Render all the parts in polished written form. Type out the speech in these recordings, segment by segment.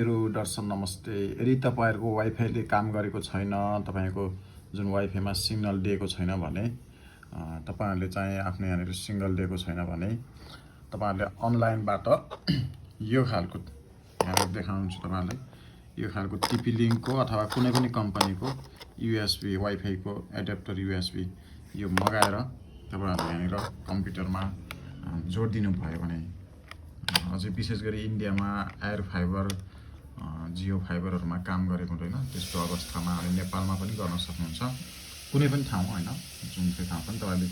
मेरो दर्शन नमस्ते। यदि तपाईहरुको वाइफाईले काम गरेको छैन, तपाईको जुन वाइफाईमा सिग्नल दिएको छैन भने तपाईहरुले चाहिँ आफ्नो यहाँनिर सिग्नल दिएको छैन भने तपाईहरुले अनलाइनबाट यो खालको यहाँ देखाउँछु तपाईहरुलाई यो खालको टिपी लिंकको अथवा कुनै पनि कम्पनीको यूएसबी वाइफाईको एडाप्टर यूएसबी यो मगाएर तपाईहरुले यहाँनिर कम्प्युटरमा जोडिदिनु भयो भने अझै विशेष गरी इन्डियामा एयर फाइबर जियो फाइबरहरुमा काम गरेको हुँदैन त्यस्तो अवस्थामा हामी नेपालमा पनि गर्न सक्नुहुन्छ कुनै पनि ठाउँ हैन जुन चाहिँ ठाउँ पनि तपाईले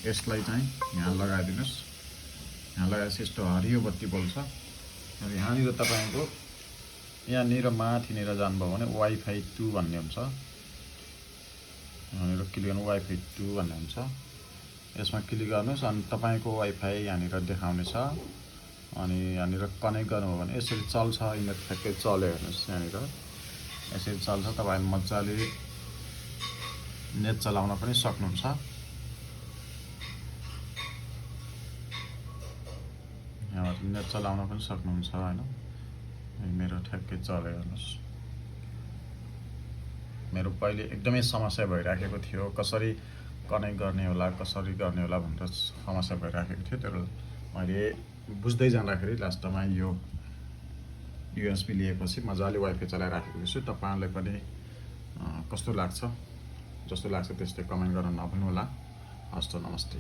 यसलाई चाहिँ यहाँ लगाइदिनुस् यहाँ लगाएपछि यस्तो हरियो बत्ती बल्छ अनि यहाँनिर तपाईको यहाँनिर माथिनिर जानुभयो भने वाइफाई 2 भन्ने हुन्छ यहाँनिर क्लिक गर्नु वाइफाई 2 भन्ने हुन्छ यसमा क्लिक गर्नुस् अनि तपाईको वाइफाई यहाँनिर देखाउने छ अनि यहाँनिर कनेक्ट गर्नुभयो भने यसरी चल्छ यिनीहरु ठ्याक्कै चल्यो हेर्नुस् यहाँनिर यसरी चल्छ तपाईले मज्जाले नेट चलाउन पनि सक्नुहुन्छ यहाँ नेट चलाउन पनि सक्नुहुन्छ हैन मेरो ठ्याक्कै चल्यो हेर्नुस् मेरो पहिले एकदमै समस्या भइराखेको थियो कसरी कनेक्ट गर्ने होला कसरी गर्ने होला भनेर समस्या भइराखेको थियो तर मैले बुझ्दै जाँदाखेरि लास्टमा यो यूएसबी लिएपछि मजाले वाइफाई चलाइराखेको छु तपाईहरुलाई पनि कस्तो लाग्छ जस्तो लाग्छ त्यस्तै कमेन्ट गर्न नभुल्नु होला हस्त नमस्ते।